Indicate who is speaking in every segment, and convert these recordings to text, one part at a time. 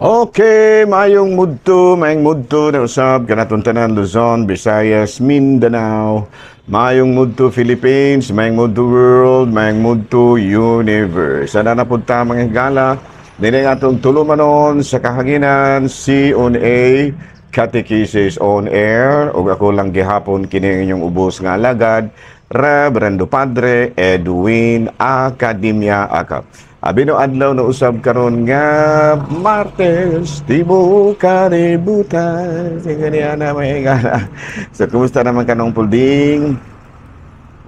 Speaker 1: Okay, maayong mudto na usab kanatong tanan, Luzon, Visayas, Mindanao. Maayong mudto, Philippines, maayong mudto, world, maayong mudto, universe. Sana na punta, mga higala, dini atong tulumanon sa kahanginan, C on A, Catechesis on Air, ug ako lang gihapon kini inyong ubos nga alagad, Reverendo Padre Edwin Academia Acap. Abi no adlaw na usab karon nga Martes, tibuok kalibutan. Sige niya na may higala. So kumusta naman kanong pulding?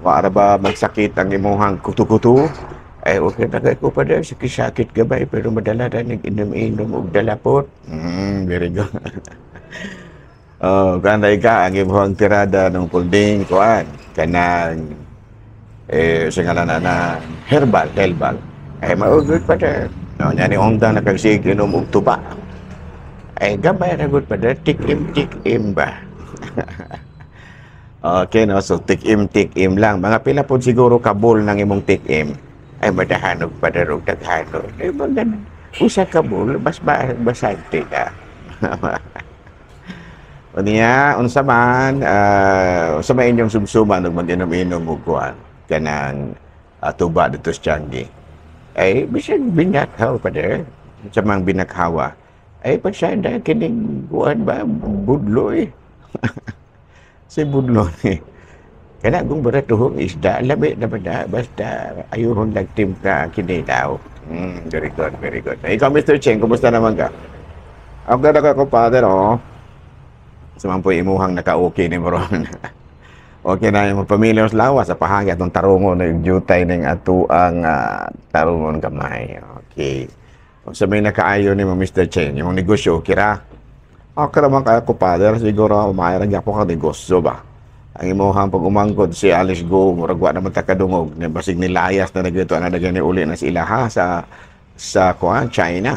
Speaker 1: Wa ra ba magsakit ang imuhang kuto-kuto?
Speaker 2: Ay, okay na kay ko pa dahil sakit gabay pero madala na nag-inom-inom og dalapot.
Speaker 1: Very good. Oh, kanay ka ang imuhang tirada ng pulding kuan kanang eh sa ngalan na na herbal, herbal.
Speaker 2: Ay, maugod pa dahil.
Speaker 1: No, nya ni onda na kag sige inom og tuba.
Speaker 2: Ay, gamay na gud pa dahil. Tikim, tikim ba?
Speaker 1: Okay, no? So, tikim, tikim lang. Mga pila po siguro kabul ng imong tikim?
Speaker 2: Ay, madahanog pa dahil og daghanon. Ay, mga usa ka bowl, mas basante na.
Speaker 1: O niya, unsa man inyong sumsuman ug mag-inom-inom og kuan kanang tuba dito sa Tiangge?
Speaker 2: Ay, bisan binakaw pa dahil.
Speaker 1: Unsa mang binakhawa?
Speaker 2: Ay, pasada kining kuan ba, budlo eh.
Speaker 1: Si budlo ni.
Speaker 2: Kana kung baratuhong isda, lami naman na, basta ayuhon lang timpla kinilaw.
Speaker 1: Very good, very good. Ikaw, Mr. Cheng, kumusta naman ka? Ako na ko, Father, oh. Sa man po imuhang naka-okay ni mo ron. Okay na yung pamilya sa lawas sa pahagi atong tarungon na yung jutay ning ato ang tarungon kamay. Okay. Sa may nakaayo ni mo, Mr. Chen, yung negosyo, okay ra? Okay naman kaya ko, Father. Siguro, umayran gyapon ka negosyo ba? Ang imuhang pag umangkod si Alice Go, murag wa naman ta kadungog. Basig nilayas na nagito na nagyan ni uli na sila ha sa kuan China.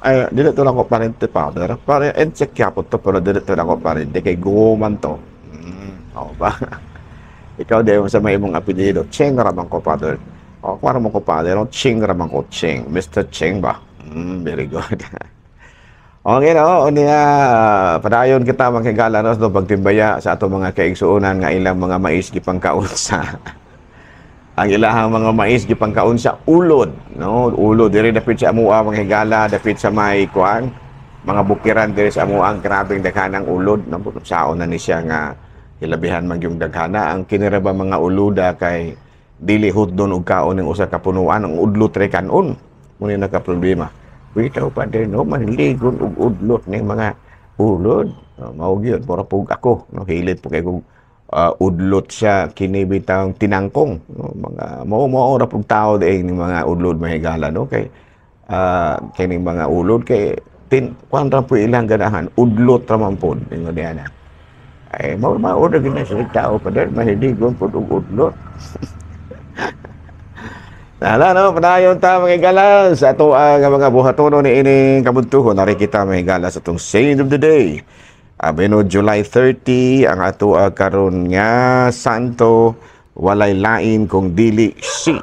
Speaker 1: Ay, dili to lang ko parente, Father. Pare, encheck yapon to, pero dili to lang ko parente. Kay Go man to. Oo ba? Ikaw di sa may imong apelyido. Cheng ra man ko, Father. O, kuwara mo ko, Father. O, Cheng ra man ko. Cheng. Mr. Cheng ba? Very good. Okay, no? Unya, padayon kita makigala no, pagtimbaya sa ato mga kaigsuonan nga ilang mga mais gipangkaon sa ang ilahang mga mais gipangkaon sa ulod, no? Ulod diri dapit sa amua, mga higala, dapit sa may kuan, mga bukiran diri sa amuang, grabeng daghanang ulod, no? Saon na ni siya nga hilabihan man yung daghana ang kinira ba mga uluda kay dili hutdon og kaon ng usa ka punuan ang udlot re kanon muna naka problema.
Speaker 2: Bitaw pa din, no, mahiligon og udlot ning mga ulod.
Speaker 1: No, mao gyud pura pug ako, no, hilit po kay kung udlot siya kini bitang tinangkong, no, mga mao mao ra pug tao diay ning mga udlot, mahigala, no, kay kining mga ulod kay tin kuan ra po ilang ganahan, udlot ra man pod ingon niya na.
Speaker 2: Ay, mao mao ra gyud na sila tao pa din, mahiligon pod og udlot.
Speaker 1: Nala, no, padayon ta, mga higala, sa ato ang mga buhatono ni ining kabuntuhon. Nari kita, mga higala, sa atong Saint of the Day. Abeno July 30 ang ato karon nga santo, walay lain kung dili si,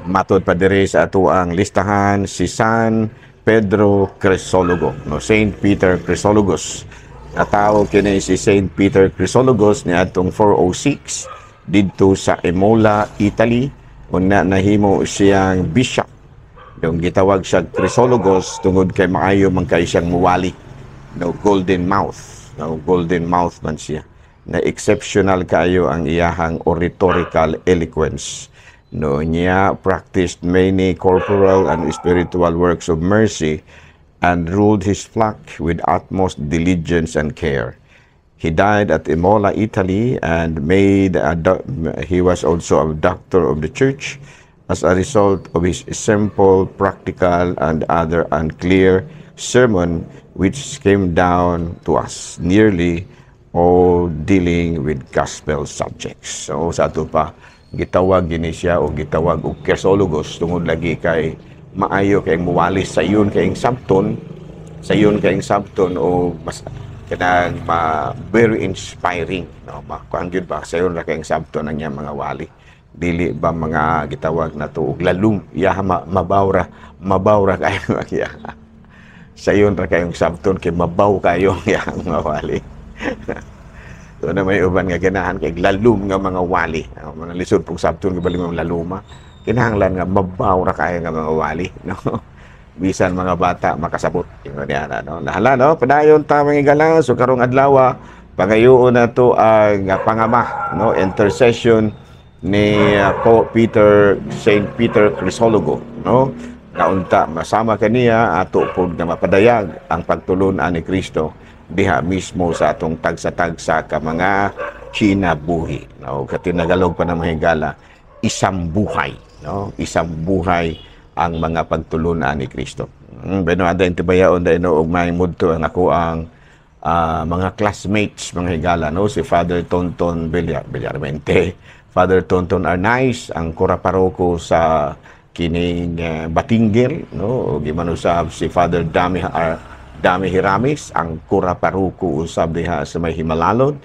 Speaker 1: matod pa diri sa ato ang listahan, si San Pedro Crisologo, no, Saint Peter Crisologos. Natawo kini si Saint Peter Crisologos niadtong 406 didto sa Imola, Italy. Una nahimo siyang bishop. Yung gitawag siya Crisologos tungod kay maayo man kay siyang muwali. No, golden mouth. No, golden mouth man siya. Na exceptional kayo ang iyahang oratorical eloquence. No, niya practiced many corporal and spiritual works of mercy and ruled his flock with utmost diligence and care. He died at Imola, Italy, and he was also a doctor of the church as a result of his simple, practical, and other unclear sermon which came down to us, nearly all dealing with gospel subjects. So sa ato pa, gitawag gini siya o gitawag og Crisologos tungod lagi kay maayo kay muwalis sa iyon kayong sabton, sa iyon kayong sabton o mas kanang ma very inspiring, no, makuan gyud ba, sayon ra kayong sabton ang iyang mga wali. Dili ba mga gitawag na to og lalum iya mabawra, mabawra kayo iya. Sayon ra kayong sabton kay mabaw kayo iyang mga wali. So na may uban nga ganahan kay lalum nga mga wali. Ang mga lisod pong sabton kay bali mga laluma. Kinahanglan nga mabaw ra kayo nga mga wali, no? Bisan mga bata makasabot. Ingon niya na, no? Nahala, no? Padayon ta, mga higala. So karong adlaw, pangayuon na to ang pangama, no? Intercession ni Pope Peter, Saint Peter Crisologo, no? Nga unta masama kaniya ato pod nga mapadayag ang pagtulun-an ni Kristo diha mismo sa atong tagsa-tagsa ka mga kinabuhi, no? Katinagalog pa ng mga higala, isang buhay, no? Isang buhay ang mga pagtulun-an ni Kristo. Bueno, ada intibayaon dahil no, og may mudto ang ako ang mga classmates, mga higala, no? Si Father Tonton Villar, Villarmente, Father Tonton Arnaiz, ang kura paroko sa kining Batinguil, no? Ug gimanusab si Father Dami Dami Hiramis, ang kura paroko usab diha sa may Himalalod,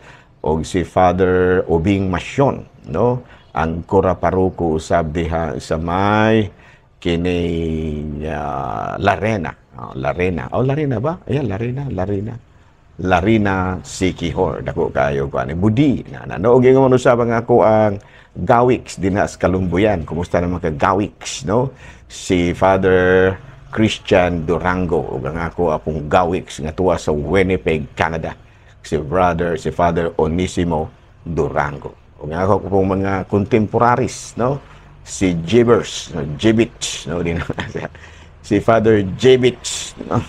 Speaker 1: og si Father Obing Masyon, no? Ang kura paroko usab diha sa may kining Larena. Oh, Larena. Oh, Larena ba? Ayan, Larena, Larena. Larena Siquijor. Dako kayo ko ani Budi. Na na no, og ingon usab ang ako ang Gawix dinha sa Kalumbuyan. Kumusta naman ka Gawix, no? Si Father Christian Durango ug ang ako apong Gawix nga tuwa sa Winnipeg, Canada. Si brother, si Father Onisimo Durango. Ug ang ako pong mga contemporaries, no? Si Jibbers, no? Jibits, no? Di na si Father Jibits, no?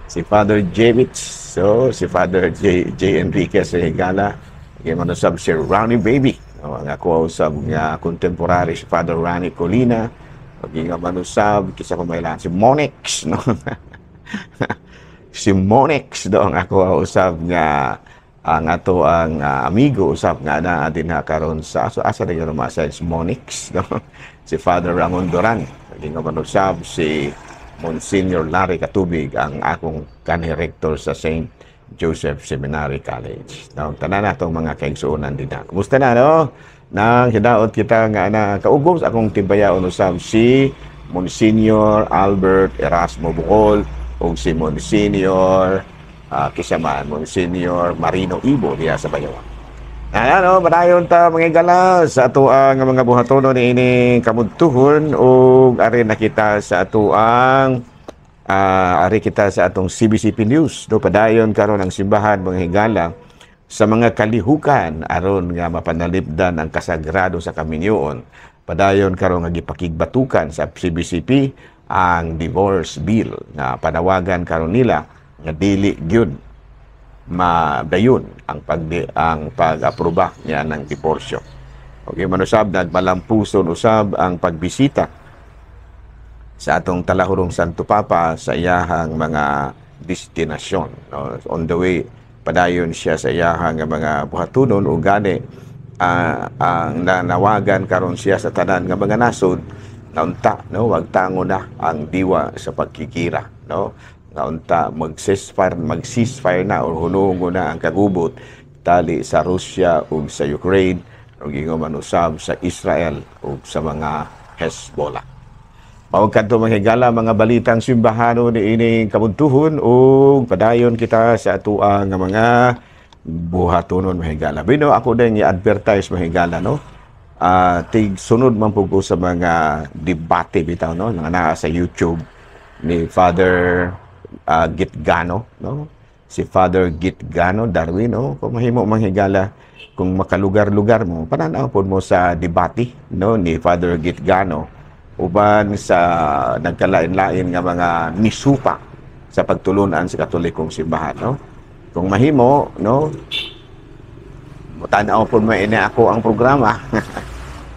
Speaker 1: Si Father Jibits, so si Father J. J. Enriquez sa Higala, manusab si Ronnie Baby, no? Ang ako usab nga contemporary si Father Ronnie Colina, ug nga manusab kisa ko mailan si Monix, no? Si Monix do ang ako usab nga ang ato ang amigo usab nga naa dinha karon sa so asa na gyud si Monix, no? Si Father Ramon Duran, nga manusab si Monsignor Larry Katubig, ang akong kanhi rector sa St. Joseph Seminary College. Now, tanan na itong mga kaigsuonan dinha. Kumusta na, no? Nang hidaot kita nga na kaugom sa akong timbayaon usab si Monsignor Albert Erasmo Bukol ug si Monsignor kisaman Monsignor Marino Ibo diya sa Bayawan. Ano, padayon ta, mga higala, sa atoang mga buhatonon niini kamudtuhon ug ari na kita sa atoang ari kita sa atong CBCP News. Do padayon karon ang simbahan, mga higala, sa mga kalihukan aron nga mapanalipdan ang kasagrado sa kaminyoon. Padayon karon nga gipakigbatukan sa CBCP ang divorce bill nga panawagan karon nila nga dili gyud madayon ang pag-aproba niya ng diborsyo. Okay, manusab nagmalampuson usab ang pagbisita sa atong talahurong Santo Papa sa iyahang mga destinasyon. No? On the way, padayon siya sa iyahang mga buhatunon ug gani ang nanawagan karon siya sa tanan nga mga nasod nga unta, no, wag tango na ang diwa sa pagkikira, no, nga unta mag-ceasefire na or hunungo na ang kagubot tali sa Russia ug sa Ukraine ug ingon man usab sa Israel ug sa mga Hezbollah. Mao kadto, mga higala, mga balitang simbahano niining kabuntuhon ug padayon kita sa atoang nga mga buhatonon, mga higala. Bino ako din i-advertise, mga higala, no. Tig sunod man pud ko sa mga debate bitaw, no, nga naa sa YouTube ni Father Gitgano, no. Si Father Gitgano Darwin, no, kung mahimo, mga higala, kung makalugar-lugar mo, pananaw pod mo sa debate, no, ni Father Gitgano uban sa nagkalain-lain nga mga nisupa sa pagtulunan sa Katolikong simbahan, no. Kung mahimo, no, mutan-aw pod mo ini ako ang programa.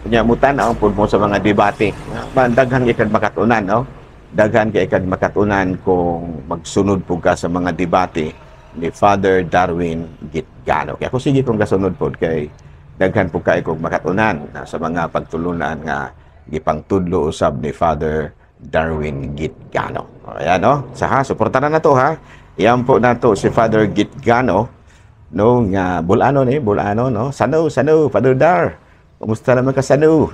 Speaker 1: Nya mutan-aw pod mo sa mga debate. Daghan kay makatunan, no? Daghan kay kad makatunan kung magsunod po ka sa mga debate ni Father Darwin Gitgano. Kaya ako sige kung kasunod pod kay daghan po kay kong makatunan sa mga pagtulunan nga gipangtudlo usab ni Father Darwin Gitgano. O, ayan, no? Sa ha, suportaran na to ha. Iyan po nato si Father Gitgano. No, nga Bulano ni, Bulano, no? Sano, Sano, Father Dar. Kumusta naman ka, Sano?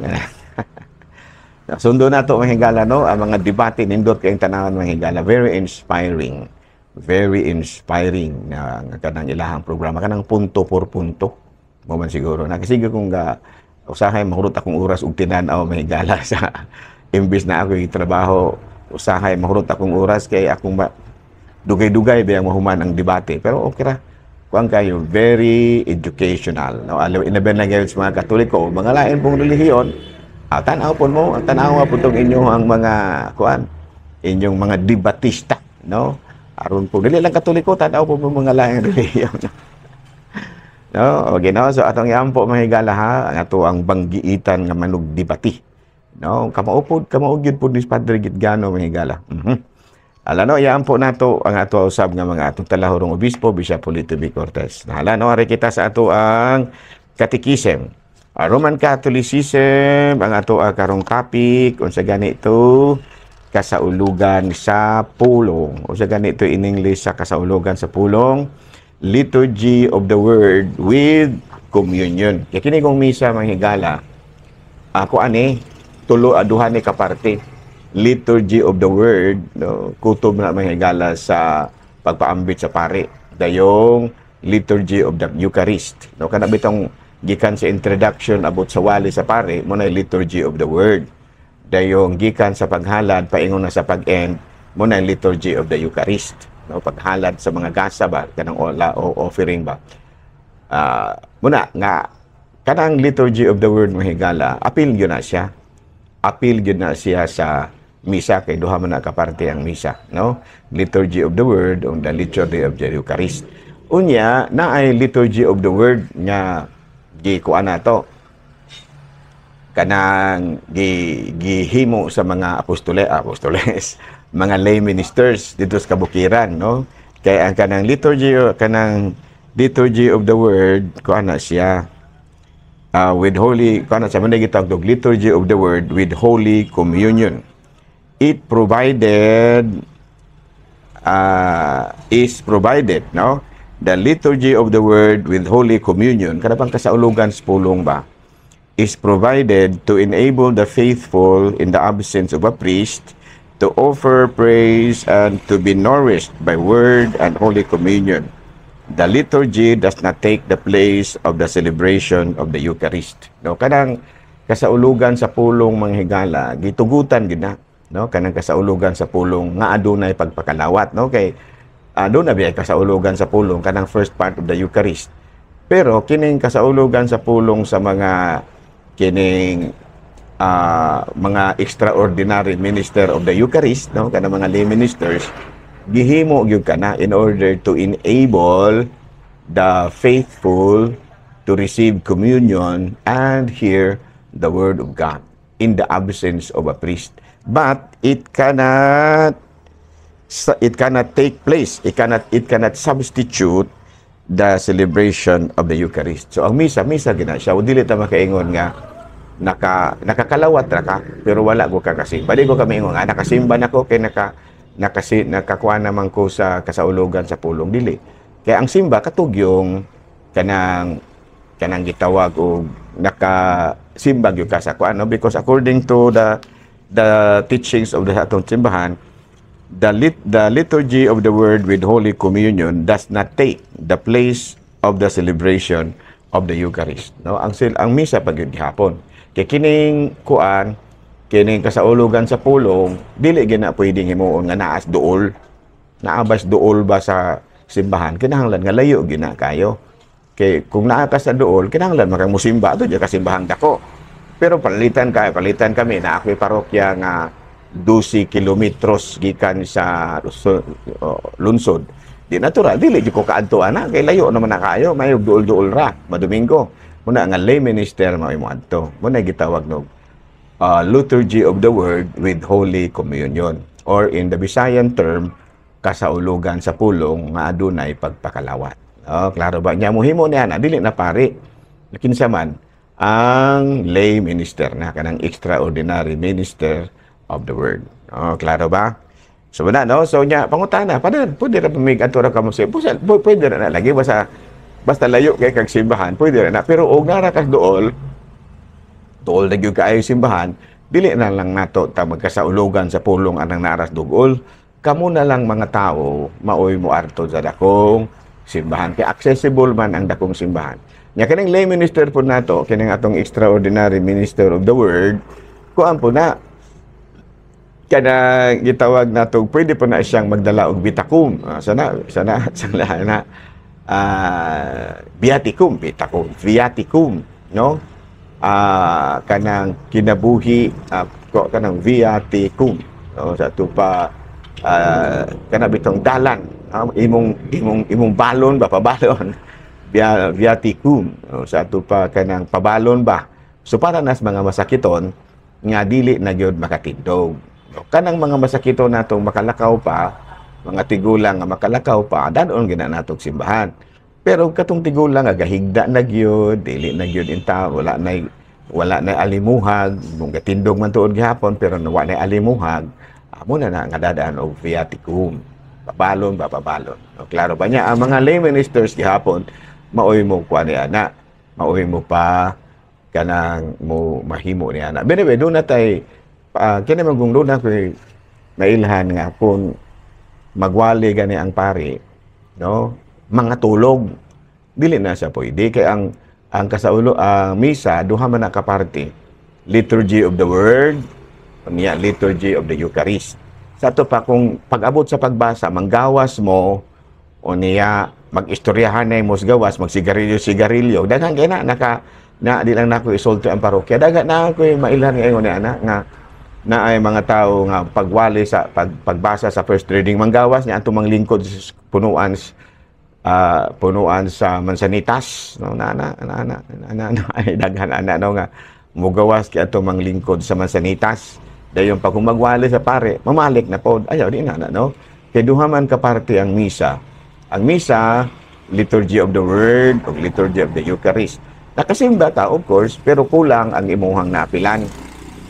Speaker 1: Sundo na to, mga higala, no? Ang mga debate, nindot kayong tanawan, mga higala. Very inspiring. Very inspiring na nga kanang ilahang programa. Kanang Punto por Punto. Mo man siguro. Nakasigo kong ga, usahay mahurot akong oras ug tinan-aw, mga higala, sa imbis na ako trabaho, usahay mahurot akong oras kay akong dugay-dugay ba mahuman ang debate, pero okay ra kuan kayo, very educational, no? Alam inaben lang gayon sa mga Katoliko, mga lain pong relihiyon, tan-aw po mo, tan-aw po tong inyong ang mga kuan, inyong mga debatista, no? Aron po dili lang Katoliko, tan-aw po mo mga laing relihiyon, no? Okay, no? So atong iampo, mga higala, ha, ang ato ang banggiitan nga manugdebati, no? Kamaupod, kamao gyud pud ni Padre Gitgano, mga higala. Ala no, iyaan po nato ang ato usab nga mga atong talahurong obispo, Bishop Polito B. Cortez. Nahala no, ari kita sa ato ang katikisem. Roman Catholicism ang ato karong topic. Unsa ganito kasaulugan sa pulong? Unsa ganito in English sa kasaulugan sa pulong? Liturgy of the Word with Communion. Kaya kini kong misa, mga higala, ako ani tulo, duha ni kaparte. Liturgy of the Word, no, kutob na, mga higala, sa pagpaambit sa pare. Dayong Liturgy of the Eucharist. No, kana bitong gikan sa introduction about sa wali sa pare, mo na Liturgy of the Word. Dayong gikan sa paghalad paingon na sa pag-end, mo na Liturgy of the Eucharist. No, paghalad sa mga gasa ba, kanang ola o offering ba. Muna nga kanang Liturgy of the Word, mga higala, apil gyud na siya. Apil gyud na siya sa misa kay duha man na kaparte ang misa, no? Liturgy of the Word o the Liturgy of the Eucharist. Unya, naay Liturgy of the Word nga gi kuan nato, kanang gi gihimo sa mga apostoles, mga lay ministers dito sa kabukiran, no? Kay ang kanang Liturgy of the Word, kuan na siya, with holy kuan na siya, man gitawag og Liturgy of the Word with Holy Communion. It provided is provided, no? The Liturgy of the Word with Holy Communion, kana pang kasaulugan sa pulong ba, is provided to enable the faithful in the absence of a priest to offer praise and to be nourished by word and Holy Communion. The liturgy does not take the place of the celebration of the Eucharist. No, kanang kasaulugan sa pulong, mga higala, gitugutan gid na, no? Kanang kasaulugan sa pulong nga adunay pagpakalawat, no? Kay aduna biya kasaulugan sa pulong kanang first part of the Eucharist. Pero kining kasaulugan sa pulong sa mga kining mga extraordinary minister of the Eucharist, no, kanang mga lay ministers, gihimo gyud kana in order to enable the faithful to receive communion and hear the word of God in the absence of a priest. But it cannot take place. It cannot substitute the celebration of the Eucharist. So ang misa, misa gina siya. Dili ta makaingon nga nakakalawat ra ka pero wala ko kakasimba. Di ko kami ingon nga nakasimba nako kay nakakuha naman ko sa kasaulugan sa pulong, dili. Kaya ang simba katugyong kanang gitawag og nakasimba gyud ka sa kuan, no? Because according to the teachings of the atong simbahan, the Liturgy of the Word with Holy Communion does not take the place of the celebration of the Eucharist, no? Ang misa pag gyud gihapon. Kay kining kuan, kining kasaulugan sa pulong, dili gyud na pwedeng himuon nga naas duol. Naabas duol ba sa simbahan, kinahanglan nga layo gyud na kayo. Kay kung naa ka sa duol, kinahanglan man kang musimba ato ka simbahan dako. Pero palitan kami na ako'y parokya nga 12 kilometros gikan sa lungsod. Di natural, dili jud ko kaadto ana kay layo naman na kayo, may duol-duol ra madomingo. Muna nga lay minister mao imo adto. Muna gitawag nog Liturgy of the Word with Holy Communion or in the Visayan term, kasaulugan sa pulong nga adunay pagpakalawat. Oh, klaro ba? Nya muhimo niya na dili na pari. Kinsa man ang lay minister na kanang extraordinary minister of the word. Oh, klaro ba? So na, no? So nya pangutana, padan pwede ra pamig adto ra kamo sa pusal, pwede ra na lagi basta Basta layo kay kag simbahan, pwede ra na. Pero og nara kas duol, duol na gyud kaayo simbahan, dili na lang nato ta magkasaulugan sa pulong anang naras dugol. Kamo na lang mga tao maoy mo arto sa dakong simbahan kay accessible man ang dakong simbahan. Nya kaning lay minister po nato, kining atong extraordinary minister of the word, kuan po na kana gitawag nato, pwede po na siyang magdala og bitakum. Sana sana sana na viaticum, bitakum, viaticum, no? Kanang kinabuhi, kanang viaticum, no? Sa tupa kana bitong dalan, imong imong imong balon ba, pabalon, viaticum, no? Sa tupa kanang pabalon ba, so para nas mga masakiton nga dili na gyud makatindog, no? Kanang mga masakiton natong makalakaw pa, mga tigulang nga makalakaw pa, dadon gina natog simbahan. Pero katong tigulang nga gahigda na gyud, dili na gyud inta, wala na alimuhag, kung gatindog man tuod gihapon pero wa na alimuhag, amo na na nga dadaan og viaticum. Pabalon ba, pabalon. No, klaro ba niya? Ang mga lay ministers gihapon maoy mo kuan ni ana, maoy mo pa kanang mo mahimo ni ana. Anyway, doon na tay kini man kung doon na ko'y mailhan nga kung magwali gani ang pari, no, mga tulog, dili na siya pwede kay ang kasaulo, ang misa duha man na ka parte: liturgy of the word niya, liturgy of the Eucharist. Sa ato pa kung pag-abot sa pagbasa manggawas mo o niya mag-istoryahan na mo sa gawas, magsigarilyo sigarilyo, daghan kay na naka na di lang nako isulti ang parokya, daghan na ako mailhan ngayon ni ana nga na ay mga tao nga pagwali sa pagbasa sa first reading manggawas niya atong manglingkod sa punuan, punuan sa mansanitas, no? Na na na na na, na, ay daghan ana, no, nga mugawas kay atong manglingkod sa mansanitas, dayon pag magwali sa pare mamalik na pod. Ayaw di na na, no, kay duha man ka parte ang misa. Ang misa, liturgy of the word o liturgy of the Eucharist. Nakasimba ta, of course, pero kulang ang imuhang napilan,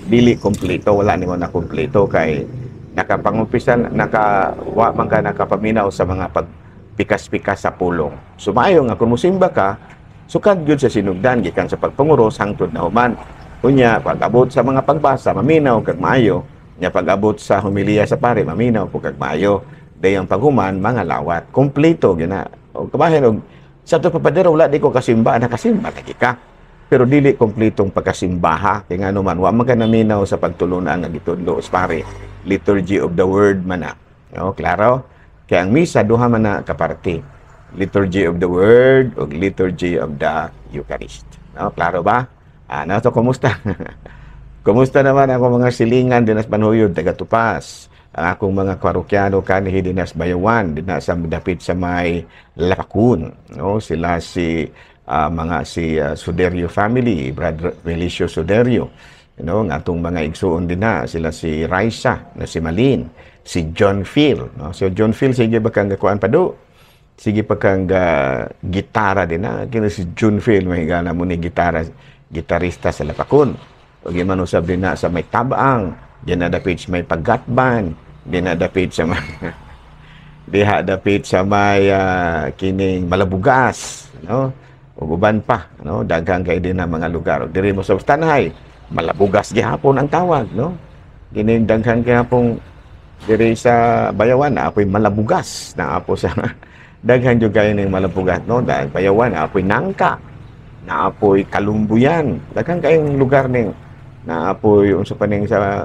Speaker 1: dili kompleto, wala nimo na kompleto kay nakapangumpisan naka wa man ka nakapaminaw sa mga pagpikas-pikas sa pulong. So maayo nga kung musimba ka, sukad gyud sa sinugdan gikan sa pagpanguros hangtod na human. Unya pag-abot sa mga pagbasa maminaw kag maayo, nya pag-abot sa homilya sa pare maminaw po kag maayo. Dayang paghuman mga lawat, kompleto gyud. O kabahin og sa to papadero, wala di ko kasimba, nakasimba lagi ka. Pero dili kompletong pagkasimbaha kay ngano man wa man ka naminaw sa pagtulunan nga gitudlo sa pare. Liturgy of the word man na. No, klaro? Kaya ang misa duha man na kaparte. Liturgy of the word o liturgy of the Eucharist. No, klaro ba? Ano to, kumusta? Kumusta naman ako mga silingan dinas Manhuyod, taga Tupas? Ang akong mga parokyano kanihi dinas Bayawan, dinas sa dapit sa may Lapakun, no? Sila si mga si Suderio family, Brother Felicio Suderio, no? Ang atong mga igsuon din na, sila si Raisa, na si Malin, si John Phil, no? So John Phil, sige ba kang gakuan pa do? Sige pa kang gitara din na. Kini si John Phil, mahigala mo ni gitara, gitarista sa Lapakun. O man usab din na sa may Tabaang, din na dapit sa may Pagatban, din na dapit sa may diha dapit sa may kining Malabugas, no? Ug uban pa, no? Daghang kay din na mga lugar. Ug diri mo sa Tanay, Malabugas gihapon ang tawag, no? Kining daghan gihapon diri sa Bayawan, na apoy Malabugas, na apo sa daghan jud kayo ning Malabugas, no? Dahil Bayawan, na apoy Nangka, na apoy Kalumbuyan, daghan kayong lugar ning na apoy unsa pa ning sa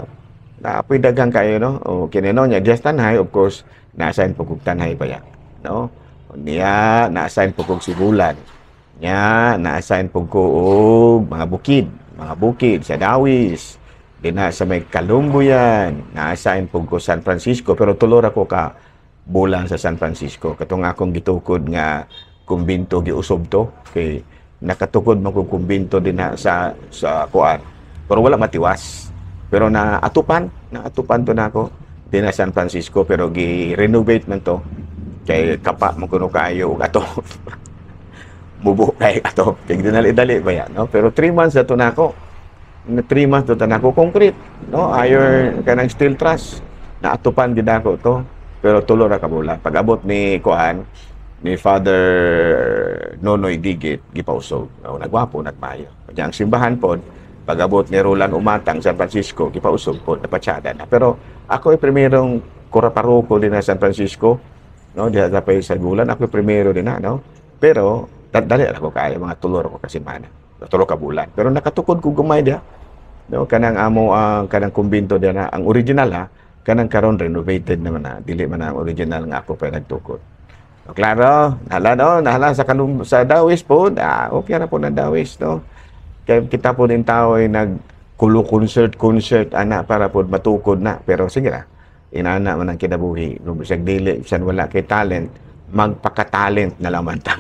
Speaker 1: na apoy daghan kayo, no? O kini, no, nya dias Tanay, of course, na-assign po kog Tanay pa ya, no? Niya na-assign po kog Sibulan. Nya na-assign po ko og mga bukid sa Dawis, dinha sa may Kalumbuyan, na-assign po ko San Francisco, pero tulo ra ko ka bulan sa San Francisco. Katong akong gitukod nga kumbinto giusob to kay nakatukod man kog kumbinto dinha sa kuan. Pero wala matiwas. Pero naatupan to nako dinha San Francisco, pero gi-renovate man to kay kapa man kuno kaayo og ato. Mubo kay ato kay dinali-dali ba yan, no? Pero 3 months na to nako. Na 3 months to nako, concrete, no? Iron kanang steel truss. Naatupan gid ako to. Pero tulo ra ka bulan. Pag abot ni kuan, Ni Father Nonoy Digit gipausog. O, nagwapo, nagmayo. Kanya ang simbahan pod, pag-abot ni Roland Umatang San Francisco, gipausog pod, napatsada na. Pero ako ay primerong kura paroko din na San Francisco, no, diha sa pay sa gulan, ako primero din na, no. Pero dali ako kaayo, mga 3 ko ka semana. 3 ka bulan. Pero nakatukod ko gumay diha. No, kanang amo ang kanang kumbinto diha na ang original ha, kanang karon renovated naman na, dili man na ang original nga ako pa nagtukod. O, klaro, nahala no, nahala sa kanum sa Dawis po, ah, okay na po na Dawis, no. Kaya kita po din tao ay nag kulo concert concert ana para po matukod na, pero sige ra. Inana man ang kinabuhi, kung bisag dili, bisan wala kay talent, magpaka-talent na lang man ta.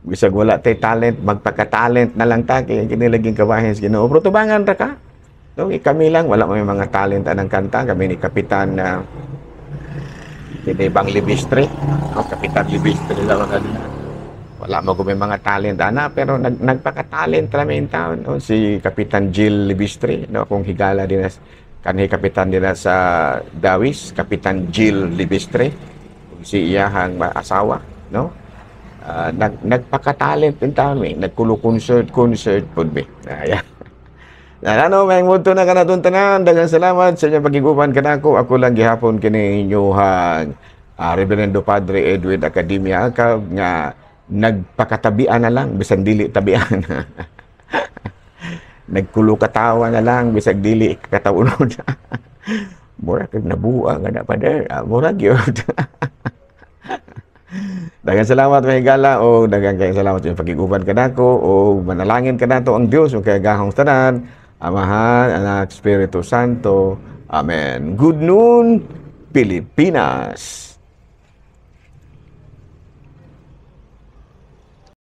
Speaker 1: Bisag wala tay talent, magpaka-talent na lang ta kay kini laging kabahin sa Ginoo. Pero tubangan ra ka. No, eh, kami lang wala may mga talent anang kanta, kami ni Kapitan na kini Bang Libistre. No, Kapitan Libistre lang ang kanila. Wala mo may mga talent ana, pero nagpaka-talent ra mi in town, no? Si Kapitan Jill Libistre, no, kung higala din na kanhi kapitan nila sa Dawis, Kapitan Jill Libistre, si iyahang asawa, no? Nagpaka-talent in town mi, nagkulo concert concert pud mi. Ayan. Ano, may muto na kanatong tanan. Daghang salamat sa inyong pagiguban kanako. Ako lang gihapon kini inyuhang Reverendo Padre Edwin Academia Acab nga nagpakatabian na lang bisan dili tabian. Nagkulo katawa na lang bisag dili katawunon. Mura kag nabuang nga na, Father. Ah, mura gyud. Daghang salamat, mga higala, o daghang kayong salamat sa inyong pagiguban kanako o manalangin kanato ang Dios ug kay gahong tanan, Amahan, Anak, Espiritu Santo. Amen. Good noon, Pilipinas.